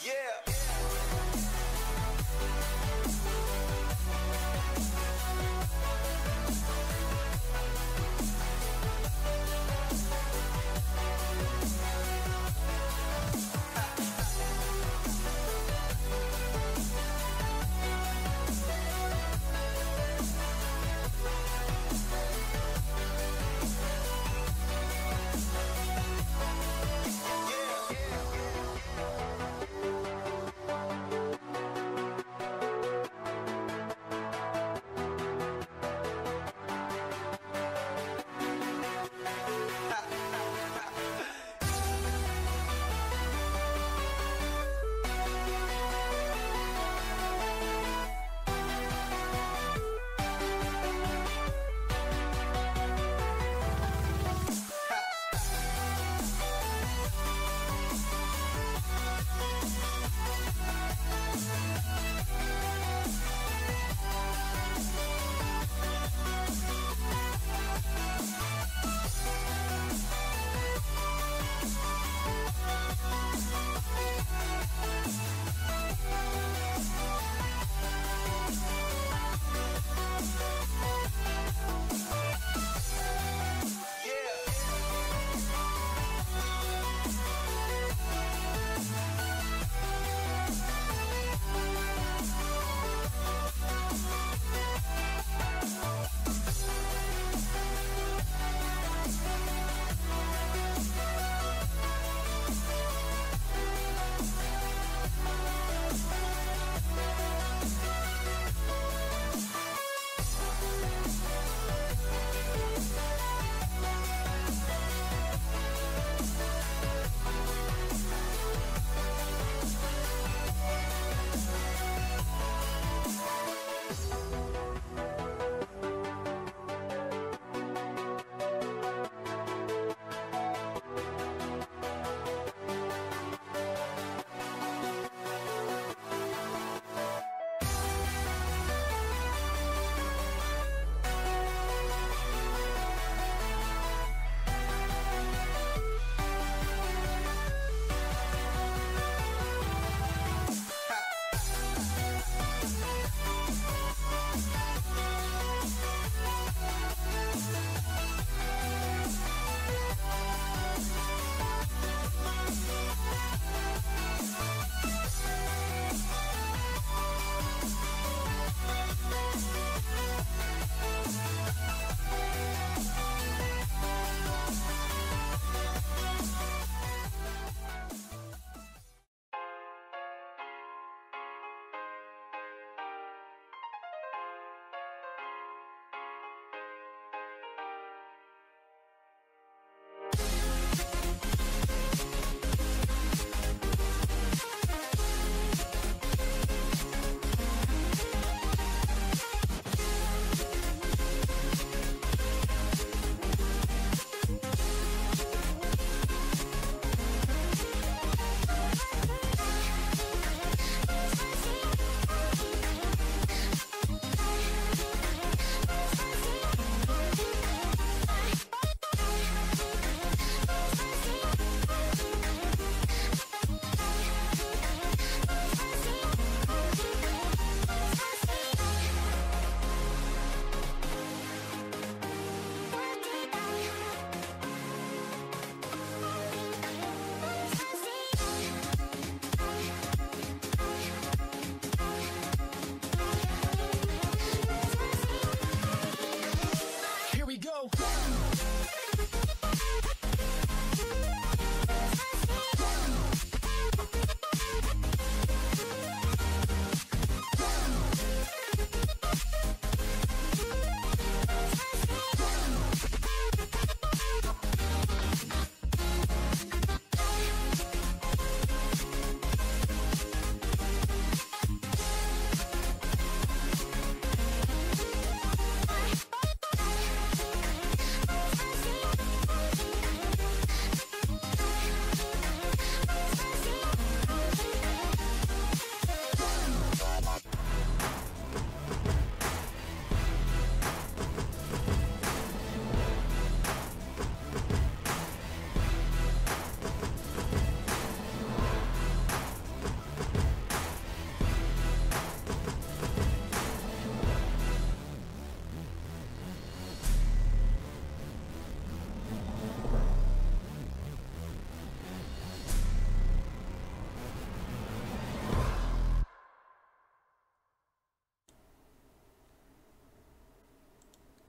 Yeah!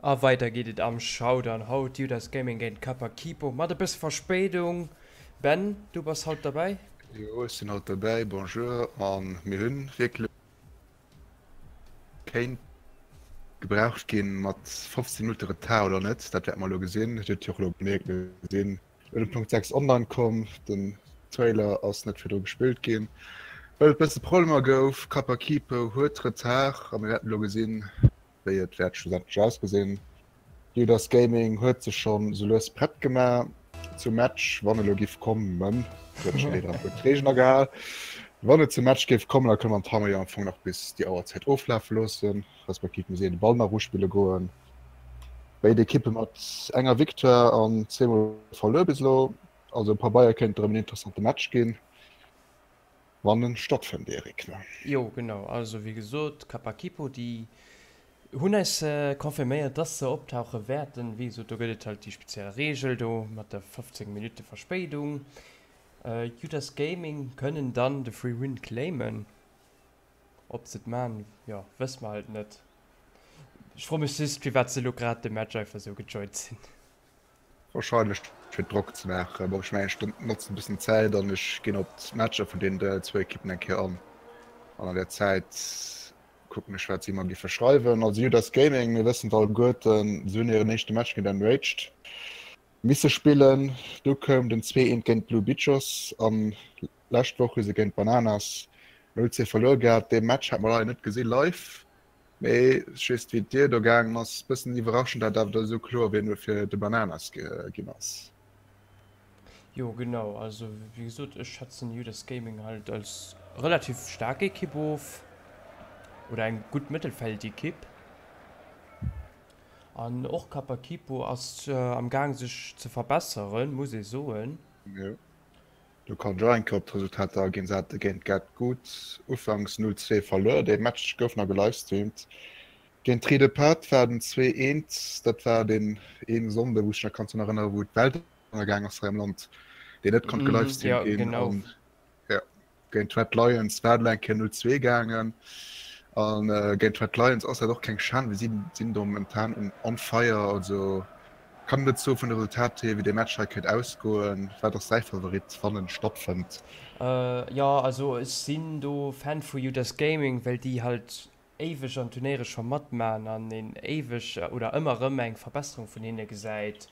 A weider geet et am Showdown haut, Judas Gaming géint Kappa Kipo mat e bësse Verspéidung. Ben, du bass haut derbäi? Jo, ech sinn haut derbäi. Bonjour. A mir hunn wierklech kéint gebraucht ginn mat 15 Minutte Retard oder net, dat wäerte mer elo gesinn. Et huet jo och elo gemierkt, mir sinn elo Punkt 6 online komm, den Trailer ass net virdru gespillt ginn, well et bësse Problemer gouf. Kappa Kipo huet Retard a mir wäerten elo gesinn, Wéi et wäert schlussendlech ausgesinn. Judas Gaming huet sech schonn sou lues prett gemaach zum Match, wann elo giff kommen. Huet scho leider e puer d'Reegen agehal. Wann et zum Match géif kommen, da kënne mer den Timer jo am Fong nach bis déi Auerzäit oflafe loossen, respektiv mir sinn de Ball nach uspille goen. Béid Ekippe mat enger Victoire an zweemol verluer bis elo. Also um Pabeier kéint et erëm en interessante Match ginn. Wann en stattfënnt, Eric, ne? Jo, genau. Also wéi gesot, Kapakipo, déi hunn eis confirméiert, dass se optauche wäerten. Wéi gesot, do gëtt et halt déi speziell Reegel do mat der 15 Minutte Verspéidung. Judas Gaming kënnen dann de Free Win claimen. Ob se et man, jo, wësse mer halt net. Ech froe mech just, firwat se elo grad de Match einfach esou gejoint sinn. Wahrscheinlech fir Drock ze maachen. Bon, ech mengen ech notzen e bëssen d'Zäit an ech ginn op d'Matcher vun deenen zwou Ekippen eng Kéier an. An an der Zäit kucken ech wat si mer giffe schreiwen. Also Judas Gaming, mir wëssen et alleguerten, se hunn hiren éischte Match géint Enraged misse spillen. Du koum den 2, 1 géint Blue Bichos an lescht Woch hu se géint Bananas 0, 2 verluer gehat. Dee Match hat mer leider net gesi live. Mee just wéi d'Dier do gaangen ass, bëssen iwwerraschend dat awer esou kloer wéi en fir de Bananas ginn ass. Jo genau, also wéi gesot ech schätzen Judas Gaming halt als relativ staark Ekipp of oder eng gutt Mëttelfeldekipp an och Kapakipo ass am gaang sech ze verbesseren, muss ee soen. Jo. Do kann ech och eng Kéier op d'Resultater aginn. Se hate géint Get Good ufanks 0, 2 verluer. Dee Match gouf nach gelivestreamt. Géint Tri de Patte war den 2, 1. Dat war deen een Sonnde, wou ech mech nach kann drun erënneren, wou d'Welt ënnergaang ass hei am Land, deen net konnt gelivestreamt ginn. Ja, genau. An ja, géint d'Red Lions war et elo eng Kéier 0, 2 gaangen. An géint d'Red Lions ass dat och keng Schan, well si sinn do momentan on fire. Also Kann net soen vun de Resultat hier wéi dee Match hei kéint ausgoen. Wat ass däi Favorit wann en stattfënnt? Jo also ech sinn do Fan vu Judas Gaming well déi halt éiweg an Turnéiere scho matman an een éiweg oder ëmmer erëm eng Verbesserung vun hinne gesäit.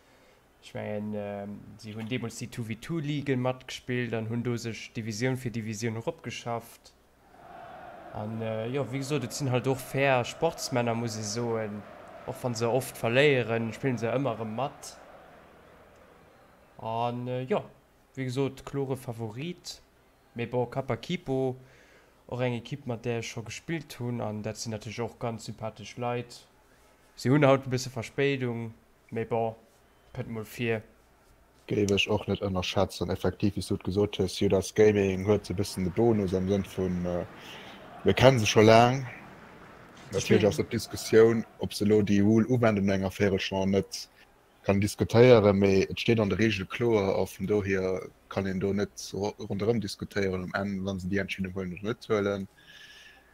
Ech mengen si hunn deemools déi 2v2 Ligue matgespillt an hunn do sech Divisioun fir Divisioun eropgeschafft. An jo, wéi gesot, et sinn halt och fair Sportsmänner, muss ee soen. Och wa se oft verléieren, spillen se ëmmer erëm mat. An jo, wéi gesot, klore Favorit. Mee bon, Kapa Kipo, och eng Ekipp, mat där ech scho gespillt hunn. An dat sinn natierlech och ganz sympathesch Leit. Si hunn haut e bësse Verspéidung, mee bon, kënnt mol vir. Géif ech och net ënnerschätzen. Effektiv, wéi s du et gesot hues, Judas Gaming huet e bëssen de Bonus am Sënn vun, mir kenne se scho laang. Natierlech ass dat d'Diskussioun, ob se elo déi Rule uwenden no enger Véierelstonn oder net, kann een diskutéieren, mee et steet an der Reegel kloer a vun dohier kann een do net ronderëm diskutéieren um Enn, wa se déi Entscheedung huelen oder net huelen.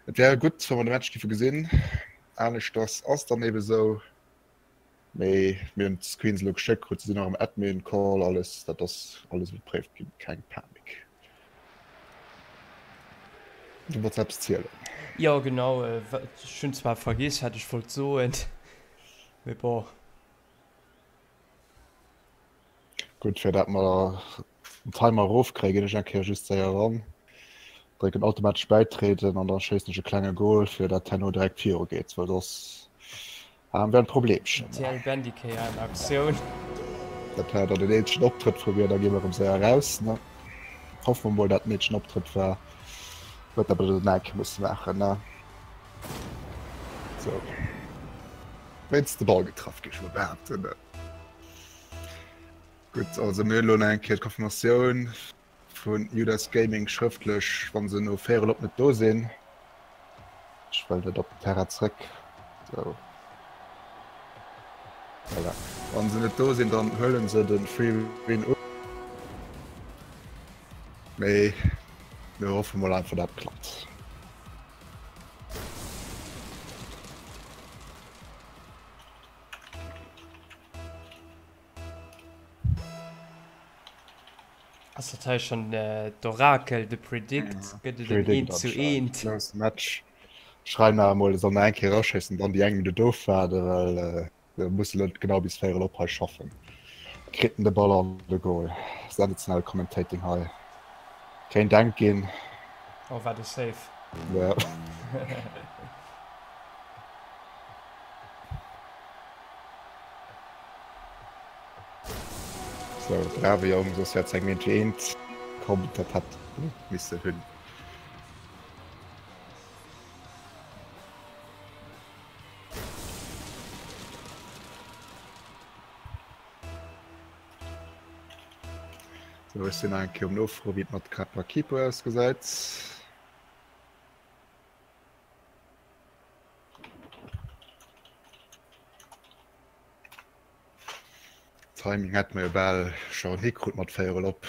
Et wär gutt, wa mer de Match géife gesinn, aneschters ass dann ebe sou. Mee mir hunn d'Screens elo geschéckt krut, se sinn nach am Admin Call, alles dat ass alles iwwerpréift ginn, keng Panik. Du wollts eppes zielen? Jo genau, ech hunn zwar vergiess wat ech wollt soen, mee bon. Gutt, fir dat mer den Timer erofkréien, ginn ech eng Kéier just séier eran, drécken automatesch bäitreden an da schéissen ech e klenge Goal, fir dat herno direkt viru geet, well soss haben wir ein Problemchen. TL Bandikéier an Aktioun. Dat war dann den eenzegen Optrëtt vu mir, da gi mer erëm séier raus, ne? Hoffe mer mol, dat den eenzegen Optrëtt war. Huet awer den Nike musse maachen, ne? Sou. Wéinst de Ball getraff, géif ech mol behaapten, ne? Gutt, also mir hunn elo nach eng Kéier d'Confirmatioun vun Judas Gaming schrëftlech, wa se no véierel op net do sinn. Ech wëll net op den Terrain zréck. Sou. Voilà. Wa se net do sinn, dann huele se de Free Win un. Mee mir hoffe mol einfach, dat klappt. Ass dat hei schonn d'Orakel, de Predict? Gëtt et en eent zu eent? Grousse Match. Schreiwen awer emol, e soll nach eng Kéier eraschéissen, dann déi eng Minutt ofwaarden, well mir musse lo net genau bis véierel op hei schaffen. Kritt en de Ball an de Goal. Sensationell Commentating hei. Kéint enk ginn. Oh, wat e Save. Ja. Sou, brave Jong, soss wär et eng 1 1 komm. Dat hätt en net misse hunn. Sou, ech sinn nach eng Kéier um Nofroen, wéi et mat Kappa Keeper ausgesäit. Timing hätte mer jo bal schonn hikrut mat véierel op.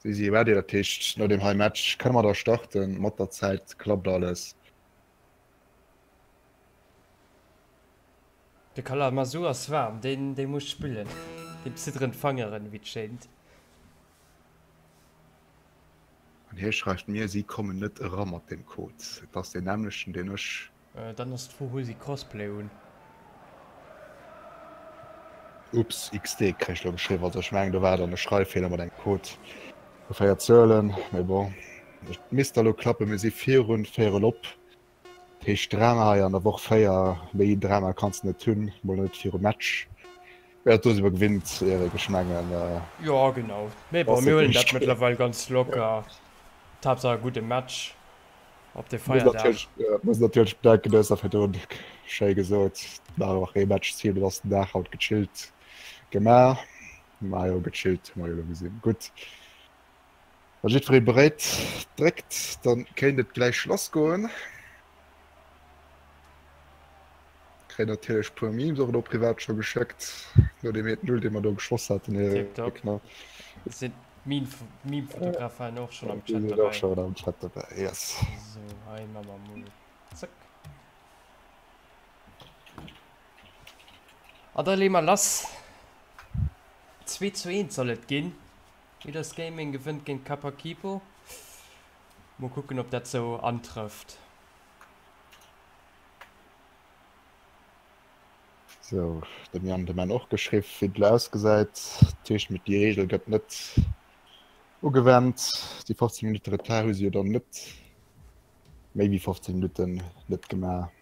Si si ready, dat heescht no deem hei Match kënne mer da starten. Mat der Zäit klappt alles. De Kalamazoo ass waarm, deen dee muss spillen. Deem zidderen d'Fangeren, wéi et schéint. An hie schreift mir, si kommen net era mat deem Code. Et ass deen nämmlechten, deen ech. Dann ass d'Fro, hu si Crossplay un? Ups, XD kréich elo geschriwwen. Also ech mengen do war dann e Schreiffeeler mat engem Code vu 4 Zuelen, mee bon, et misst da lo klappen. Mir si virun véierel op, dat heescht Drama hei an der Woch 4, méi Drama kanns de net hunn, mol net virum Match. Mä do si mer gewinnt, Eric, ech mengen. Jo genau, mee bon, mir huelen dat mëttlerweil ganz locker, d'Haaptsaach e gudde Match. Op de Feierdag. Muss natierlech bedenken, du hues dat virdrun schéi gesot, war och ee Match Zil, du ass den Dag haut gechillt gemaach. Majo gechillt hu mer jo elo gesinn. Gutt, wa jiddweree beréit dréckt, dann kéint et gläich lass goen. Kréien natierlech puer Memes och elo privat scho geschéckt, no deem 1-0 dee mer do geschoss haten, Eric, ne? Sinn d'Meme-Fotografen och schonn am Chat dobäi? Och schonn am Chat dobäi, yes. Sou, hei ma mer mol, zëck. An da leeë mer lass. 2 zu 1 soll et ginn. Leaders Gaming gewënnt géint Kapakipo. Mol kucken, ob dat sou antrëfft. Sou, dem Yann de Man och geschriww, wéi et elo ausgesäit. Dat heescht, mit déi Reegel gëtt net ugewennt. Déi 15 Minutte Retard hu si jo dann net méi wéi 15 Minutten net gemaach.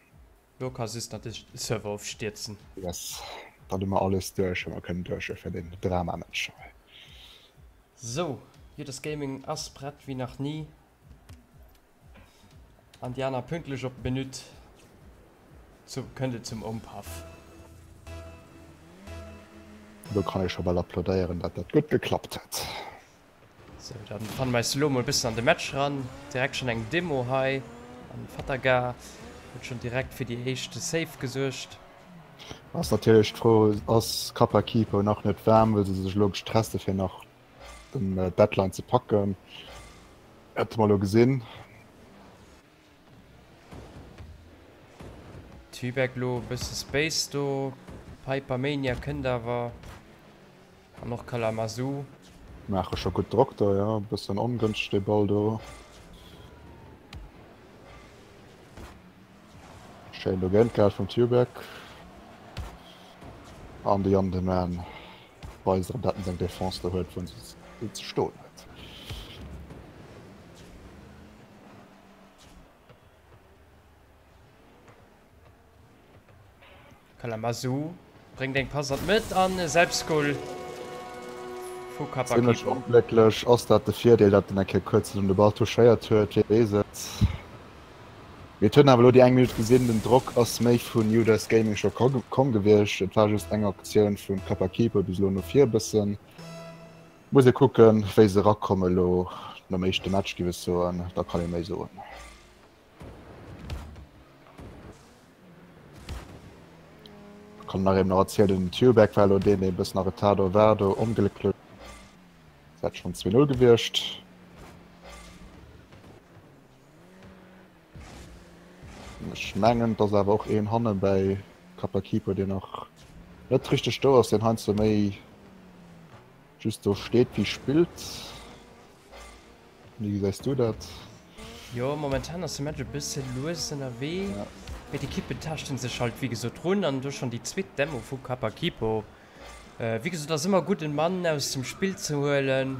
Lo ka just nach de Server ofstierzen. Yes, dann hu mer alles duerch, wat mer kënnen duerch hu fir den Drama-Match hei. Sou, Judas Gaming ass prett wéi nach ni. An déi aner pünktlech op d'Minutt zu kënnt et zum Umpaff. Do kann ee scho bal applaudéieren, dat dat gutt geklappt huet. Sou, dann fanne mer eis elo mol e bëssen an de Match ran. Direkt schonn eng Demo hei an Fataga huet schonn direkt fir déi éischt Save gesuergt. Ass natierlech d'Fro, ass Kappa Keeper nach net waarm, wëll se sech elo gestresst hu fir nach den Deadline ze packen? Hätte mer elo gesinn. Tübeck lo e bësse Space do. Piper Mania kënnt awer. An och Kalamazoo. Maache scho gutt Drock do, jo. E bëssen ongënschteg dee Ball do. Schéin do géint gehal vum Tübeck. An de Jan de Man weist erëm, dat en seng Defense do huet, wou en se ze stoen huet. Kalamazoo bréngt eng Pass an d'Mëtt an e Selbstgol vu Kappa Zimlech Kipo. onglécklech. Ass dat de Virdeel, dat en eng Kéier kuerz un de Ball touchéiert huet? Wie weess et. Mee et huet een awer elo déi eng Minutt gesinn, den Drock ass méi vun Judas Gaming scho komm gewiescht. Et war just eng Aktioun vun Kappa Kipo bis elo no vir e bëssen. Muss ee kucken, wéi se erakommen elo nom éischte Match, géif ech soen. Da kann ee méi soen. Kann nach eben nach erzielen, den Tubeck war elo deen, deen e bëssen a Retard do war, do onglécklech. Dat schonn 2-0 gewiescht. Ech mengen, et ass awer och een hanne bäi Kappa Keeper, deen nach net richteg do ass, deen heiansdo méi. Just do steet wie spillt. Wéi gesäis du dat? Jo, momentan ass de Match e bësse lues ënnerwee, mee d'Ekippen taaschten sech halt wéi gesot run an do schonn déi zweet Demo vu Kapakipo. Wéi gesot ass ëmmer gutt en Mann aus dem Spill ze huelen,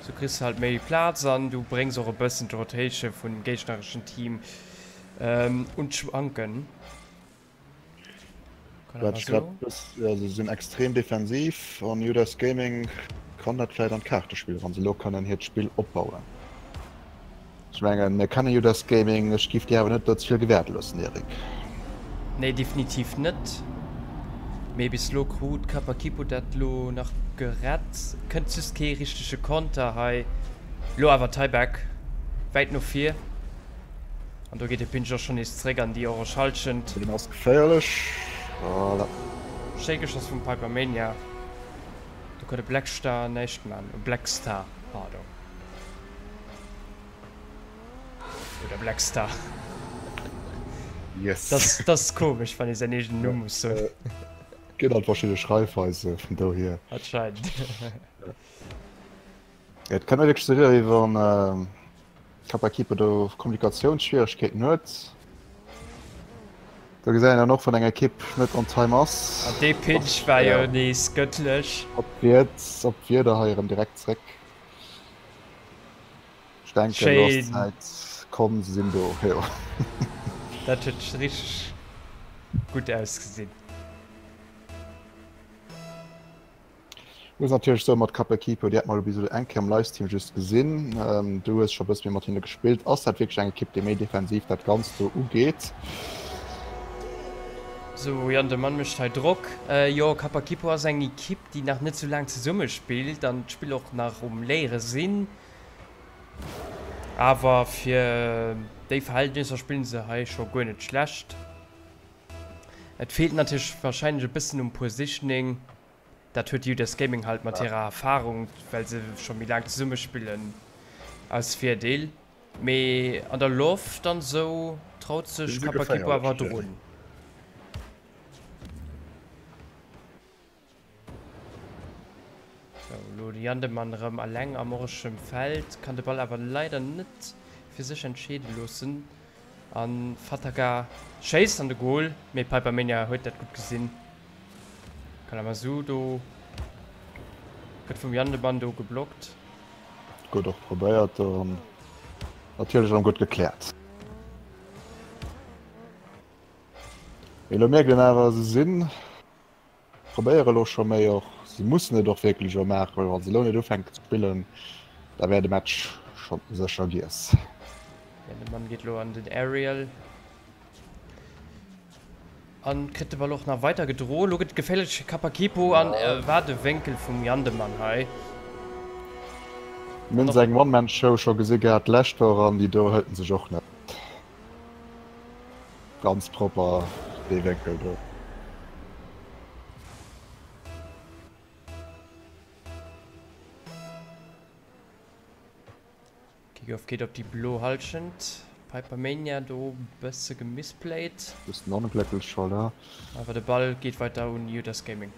sou kriss de halt méi Plaz an du bréngs och e bëssen d'Rotation vun dem géignereschen Team un d'Schwanken. Wat ech grad bëss, jo se sinn extrem defensiv an Judas Gaming kann dat vläit an d'Kaarte spillen, wann se elo kënnen hiert Spill opbauen. Ech mengen mir kennen Judas Gaming, ech giff déi awer net do ze vill gewäerte loossen, Eric. Nee definitiv net, mee bis lo krut Kapakipu dat lo nach gerett, kënnt just kee richtege Konter hei, lo awer Tieback wäit no vir. An do geet de Pinch och schonn nees zréck an déi orange Hallschent. Deen ass geféierlech. Voilà. Schéi geschoss vum Pipermania. Do kann de Blackstar näischt man. Blackstar, pardon. Oder Blackstar. Yes. Das, das ass komesch, wann ee säin eegenen Numm muss soen. Ginn halt verschidde Schreifweise vun dohier. Anscheinend. Et kënnt mir wierklech esou vir, wéi wann Kapakipo do Kommunikatiounsschwieregkeeten huet. Do gesäit een dann och, wann eng Ekipp net on time ass. An dee Pinch war jo nees gëttlech. Op d'Wied, op d'Wieder hei erëm direkt zréck. Ech denken, elo ass d'Zäit komm, se sinn do, jo. Dat huet richteg gutt ausgesinn. Muss natierlech soen, mat Kapakipo, déi hat mer elo bis elo eng Kéier am Livestream just gesinn. Du hues scho e bësse méi mat hinne gespillt. Ass dat wierklech eng Ekipp, déi méi defensiv dat Ganzt do ugeet? Sou, Jan de Mann mécht hei Drock. Jo, Kapakipo ass eng Ekipp, déi nach net sou laang zesumme spillt an d'Spill och nach um Léiere sinn. Awer fir déi Verhältnisser spillen se hei scho guer net schlecht. Et feelt natierlech warscheinlech e bëssen um Positioning. Dat huet Judas Gaming halt mat hirer Erfahrung, well se scho méi laang zesumme spillen, als Virdeel. Mee an der Loft an sou traut sech Kapakipo awer drun. Sou, elo de Jandemann erëm alleng am oreschem Feld, kann de Ball awer leider net fir sech entscheede loossen. An Fataga schéisst an de Goal, mee Pipermania huet dat gutt gesinn. Kalamazoo do gëtt vum Jandemann do geblockt. Gutt och probéiert do an natierlech erëm gutt gekläert. Mee elo mierkt een awer, se sinn Probéiere elo scho méi och. Se mussen et och wierklech elo maachen, well wa se elo net ufänken ze spillen, da wär de Match scho sécher giess. De Mann geet elo an den Aerial an kritt de Ball och nach weider gedroen. Elo gëtt et geféierlech fir Kapakipo an war de Wénkel vum Jandemann hei. Mir hunn seng One-Man-Show scho gesi gehat d'lescht Woch an déi do hëlt en sech och net. Ganz propper dee Wénkel do. Kickoff geet op déi blo Halschent. Pipermania do bësse gemisplayt. Bëssen onglécklech voilà. Awer de Ball geet weider un Judas Gaming.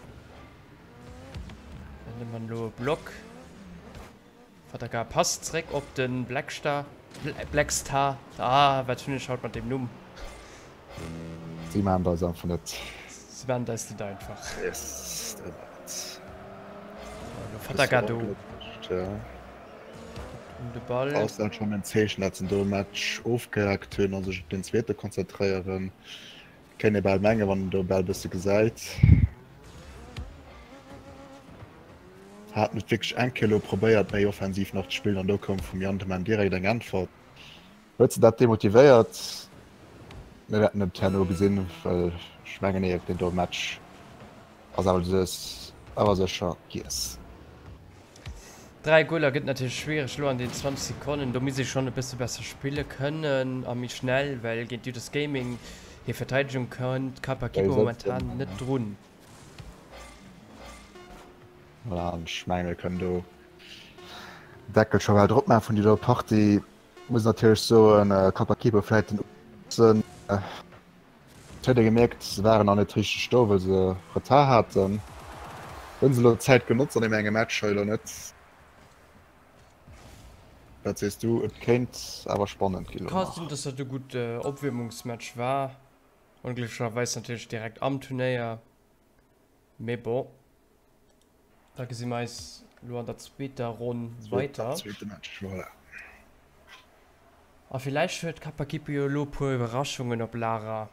Dann nimm man elo e Block. Fataga passt zréck op de Blackstar, Blackstar, ah wat hunn ech haut mat deem Numm. Si maachen et eis einfach net. Si maachen et eis net einfach. Yes, dat war et. Fataga do. Um de Ball. Ass dat schonn en Zeechen, dat se do e Match ofgehaakt hunn a sech op deen zweete konzentréieren? Kéint ee bal mengen, wann een do bal e bësse gesäit. Haten et wierklech eng Kéier elo probéiert méi offensiv nach ze spillen an do koum vum Janteman direkt eng Äntwert. Huet se dat demotivéiert? Mir wäerten et herno gesinn, well ech mengen Erik, deen do Match ass awer lues awer sécher giess. 3 Goaler gëtt natierlech schwiereg elo an den 20 Sekonnen. Do misst ee schonn e bësse besser spille kënnen a méi schnell, well géint Judas Gaming hir Verteidegung kënnt Kapakipo momentan net drun. Voilà, an ech mengen, mir kënnen do den Deckel scho bal drop maachen vun déi do Partie. Muss natierlech soen, Kapakipo vläit den Usen. Et huet ee gemierkt, se waren nach net richteg do, well se Retard haten. Hunn se elo d'Zäit genotzt an deem enge Match hei oder net? Wat sees du? Et kéint awer spannend ginn elo Ka sinn, nach. dass dat e gutt Opwiermungsmatch war. Onglécklecherweis natierlech direkt am Turnéier, mee bon. Da gesi mer eis elo an der zweeter Ronn weiter. Zweete Match, voilà. A villäicht huet Kapakipu jo elo e puer Iwwerraschungen op Lager.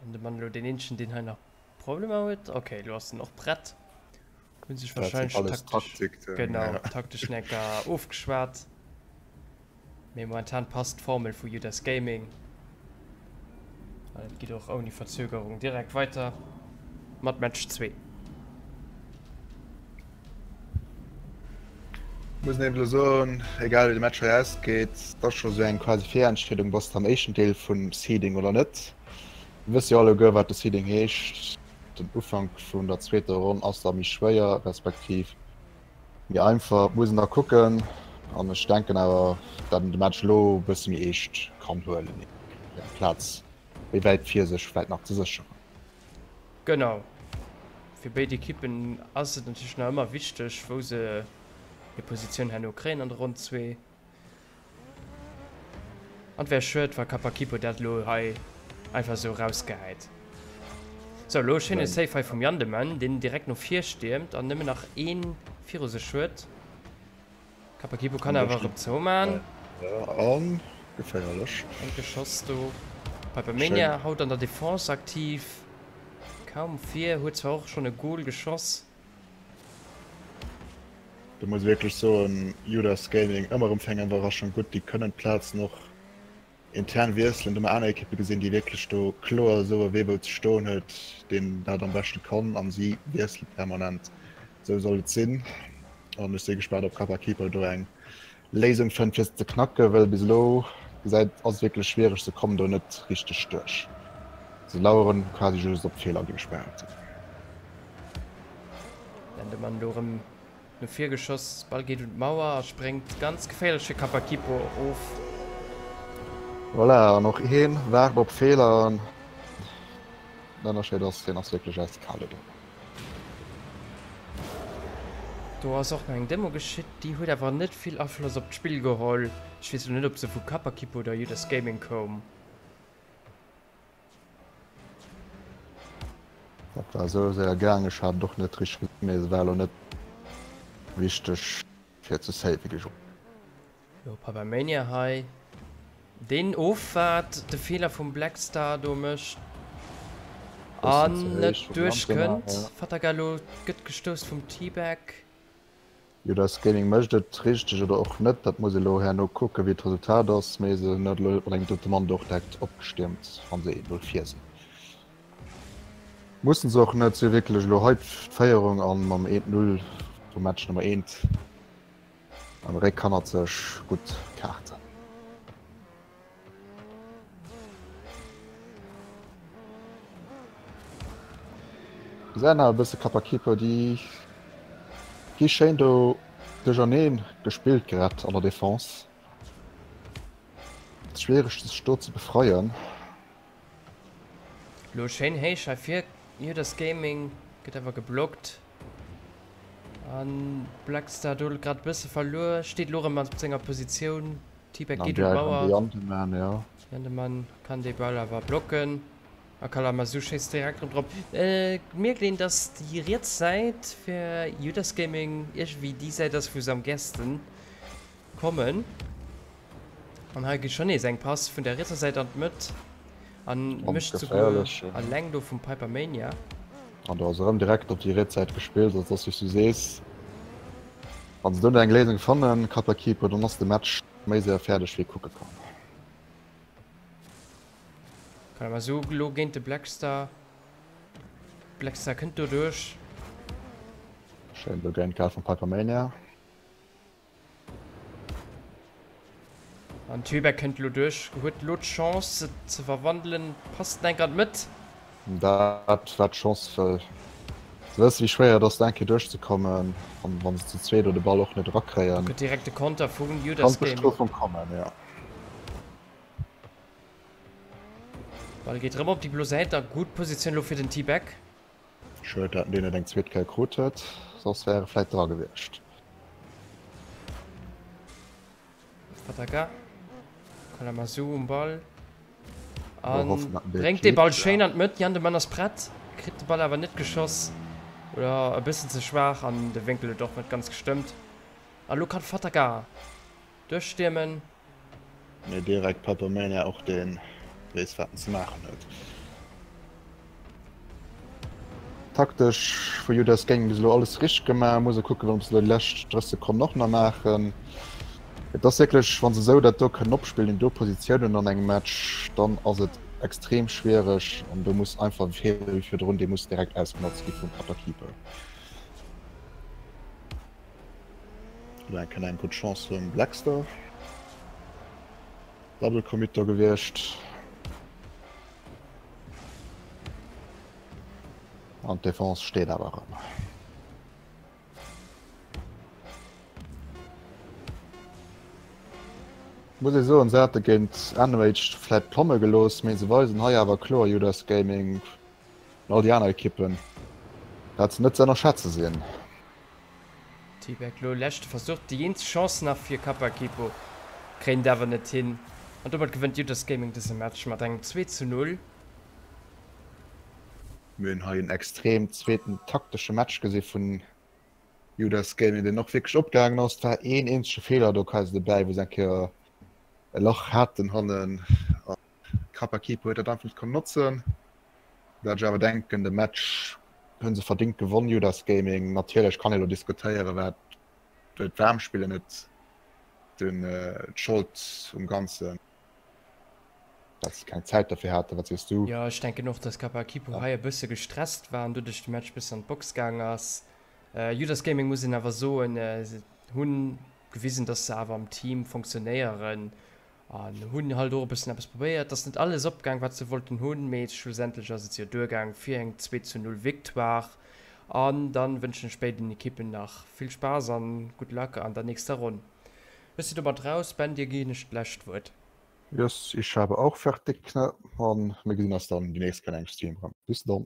An de Mann elo deen eenzegen, deen hei nach Problemer huet. Ok, elo ass en och prett. Hunn sech wahrscheinlech taktesch, genau, taktesch necker ofgeschwat. Mee momentan passt d'Formel vu Judas Gaming. An et geet och ouni Verzögerung direkt weiter mat Match 2. Muss een eben elo soen, egal wéi de Match hei ausgeet, et ass scho sou eng quasi Virentscheedung, bass de am éischten Deel vum Seeding oder net. Mir wësse jo alleguer wat de Seeding heescht, den Ufank vun der zweeter Ronn ass da méi schwéier, respektiv méi einfach. Muss een da kucken an ech denken awer, dat een de Match elo e bësse méi eescht kann huelen, fir eng Plaz méi wäit vir sech vläit nach ze sécheren. Genau. Fir béid Ekippen ass et natierlech nach ëmmer wichteg, wou se hir Positioun herno kréien an der Ronn 2. An et wär schued, wa Kapakipo dat elo hei einfach esou erausgehäit. Sou, elo e schéine Save hei vum Jandemann, deen direkt no vir stiermt an nëmmen nach ee viru sech huet. Kapakipo kann awer erëm zouman. An geféierlech. Enke Schoss do. Pipermania haut an der Defense aktiv. Kaum vir, huet zwar och schonn e Goal geschoss. Do muss ech wierklech soen, Judas Gaming ëmmer erëm fir eng Iwwerraschung gutt. Déi kënnen d'Plazen och intern wiesselen. Do hu mer aner Ekippe gesinn, déi wierklech do kloer soe wee wou ze stoen huet, deen dat am beschte kann an si wiessele permanent. Esou soll et sinn an ech si gespaant ob Kappa Keeper do eng Léisung fënnt fir se ze knacken, well bis elo gesäit ass et wierklech schwiereg, se kommen do net richteg duerch. Se laueren quasi just op Feeler géif ech behaapten. Lendemann elo erëm No vir geschoss, Ball geet un d'Mauer a spréngt ganz geféierlech fir Kapakipo of. Voilà, an och hien waart op Feeler. Den Ënnerscheed ass, hien ass wierklech eiskal elo. Do ass och nach eng Demo geschitt, déi huet awer net vill Afloss op d'Spill geholl. Ech weess elo net, ob se vu Kapakipo oder Judas Gaming koum. Dat war esou séier gaang, ech hat et och net richteg gesinn, mee se war elo net wichteg fir ze saven géif ech. Jo, Papamania hei, deen ofwaart, de Feeler vum Blackstar do mécht an net duerchkënnt. Fatagallo gëtt gestouss vum T-Bag. Judas Gaming mécht et richteg oder och net, dat muss ee lo herno kucken, wéi d'Resultat ass, mee se hunn net elo mat engem drëtte Mann do och direkt opgestiermt, wa se 1, 0 vir sinn. Mussen se och net, si hu wierklech elo hei d'Féierung an mam 1, 0 vum Match Nummer 1 am Réck hannert sech gutt Kaarten. Gesäit awer e bësse Kapakipo, déi gi schéin do duercherneen gespillt grad an der Defense. Et ass schwiereg sech do ze befreien. Lo schéin héich hei fir Judas Gaming, gëtt awer geblockt an Blackstar do grad e bësse verluer, steet lo erëm op senger Positioun. T-Bag geet un d'Mauer. Jandemann kann dee Ball awer blocken. A Kalamazoo schéisst direkt erëm drop. Et mierkt een, dass déi riets Säit fir Judas Gaming iergendwéi déi Säit ass, wou se am gärsten kommen. An hei geet schonn nees eng Pass vun der rietser Säit an d'Mëtt. An mécht souguer alleng do vum Pipermania. An do ass erëm direkt op déi riets Säit gespillt. Also, et ass wéi s du sees. Wann se do net eng Léisung fannen, Kapakipo, dann ass de Match méi séier fäerdeg wéi ee kucke kann. Kalamazoo elo géint de Blackstar. Blackstar kënnt do duerch. Schéin do géint gehal vum Pipermania. An Tübeck kënnt elo duerch, huet elo d'Chance se ze verwandelen, passt enk an d'Mëtt. Dat war d'Chance, well se wësse wéi schwéier et ass do eng Kéier duerchzekommen an wa se zu zweet do de Ball och net erakréien. Do kënnt direkt de Konter vum Judas Kann Gaming. d'Bestrofung kommen, jo. Ball geet erëm op déi blo Säit a gutt Positioun elo fir den T-Back. Schued dat en deen net eng zweet Kéier krut huet, soss wär e vläit dra gewiescht. Fataka, Kalamazoo um Ball an bréngt dee Ball schéin an d'Mëtt. Jan de Mann ass prett, kritt de Ball awer net geschoss oder e bëssen ze schwaach an de Wénkel huet och net ganz gestëmmt. A lo kann Fataka duerchstiermen. Mee direkt Peppermania och deen weess wat en ze maachen huet. Taktesch vu Judas Gang bis elo alles richteg gemaach. Muss e kucken ob se elo déi lescht 30 Sekonnen och nach maachen. Et ass wierklech wann se esou dat do kënnen opspillen, déi do Positiounen an engem Match, dann ass et extrem schwiereg an do muss einfach e Feeler wéi virdrun, dee muss direkt ausgenotzt gi vum Cutter Keeper. Elo eng kënnt eng gutt Chance vum Blackstar. Double Commit do gewiescht. An d'Defense steet awer erëm. Muss ee soen, se hate géint Enraged vläit d'Plomme gelooss, mee se weisen hei awer kloer Judas Gaming an all déi aner Ekippen, dat se net ze ënnerschätze sinn. T-Bag lo leschte Versuch, déi eenzeg Chance nach fir Kapakipo, kréien et awer net hin an domat gewënnt Judas Gaming dëse Match mat engem 2 zu 0. Mir hunn hei en extrem zweeten taktesche Match gesi vun Judas Gaming, deen och wierklech opgaangen ass. Et war een eenzege Feeler do quasi dobäi, wou se eng Kéier e Lach haten hannen a Kapakipo huet dat einfach net konnen notzen. Wat ech awer denken, de Match hu se verdingt gewonn, Judas Gaming. Natierlech kann ee lo diskutéieren, wat d'Waarmspiller net d'Schold um Ganzen. Dat se keng Zäit derfir haten, wat sees du? Jo, ech denken och, dass Kapakipo hei e bësse gestresst war an doduerch de Match bëssen an d'Box gaang ass. Judas Gaming muss een awer soen, se hunn gewisen, dass se awer am Team funktionéieren an hunn halt och e bëssen eppes probéiert. Ass net alles opgaang, wat se wollten hunn, mee schlussendlech ass et jo duergaang fir eng 2 zu 0 Victoire. An dann wënschen ech béiden Ekippen nach vill Spaass an gutt Luck an der nächster Ronn. Ech si domat raus, Ben, dir ginn ech d'lescht Wuert. Yes, ich habe auch fertig, an mir gesinn eis dann déi nächst Kéier an engem Stream erëm. Bis dann.